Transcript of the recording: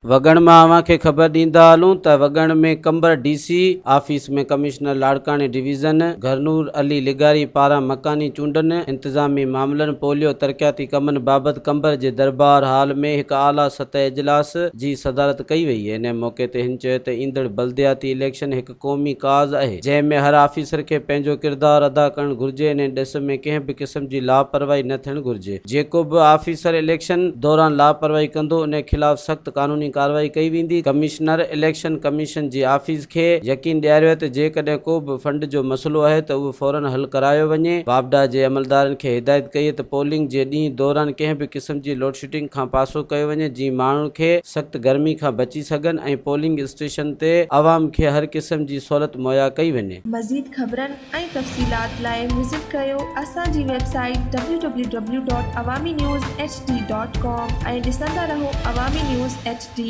وڳڻ مان اوهان کي خبر ڏيندا هلون ته Wagan ۾ Qambar D C office ۾ commissioner لاڙڪاڻي ڊويزن گهرنور علي لغاري پاران مڪاني چونڊن، انتظامي معاملن، پوليو ترقياتي ڪمن بابت قمبر جي دربار هال ۾ هڪ اعليٰ سطح اجلاس جي صدارت ڪئي وئي. ان موقعي تي هن چيو ته ايندڙ بلدياتي اليڪشن هڪ قومي ڪاز اهي، جنهن ۾ هر آفيسر کي پنهنجو ڪردار ادا ڪرڻ گهرجي، انهي ڏس ۾ ڪنهن به قسم جي لاپرواهي نه ٿيڻ گهرجي، جيڪو به آفيسر اليڪشن دوران لاپرواهي ڪندو انهي خلاف سخت قانوني ڪارروائي ڪئي ويندي، ڪمشنر اليڪشن ڪميشن جي آفيس کي يقين ڏياريو ته جيڪڏهن ڪو به فنڊ جو مسئلو آهي ته اهو فورن حل ڪرايو وڃي، واپڊا جي عملدارن کي هدايت ڪئي ته پولنگ جي ڏينهن دوران ڪنهن به قسم جي لوڊشيڊنگ کان پاسو ڪيو وڃي جيئن ماڻهن کي سخت گرمي کان بچي سگهن ۽ پولنگ اسٽيشن تي عوام کي هر قسم جي سهولت مهيا ڪئي وڃي. مزيد خبرن ۽ تفصيلات لاء وزٽ ڪريو اسان جي website W W W dot Awami news H D dot com ۽ ڏسندا رهو عوامي نيوز ايڇ ڊي.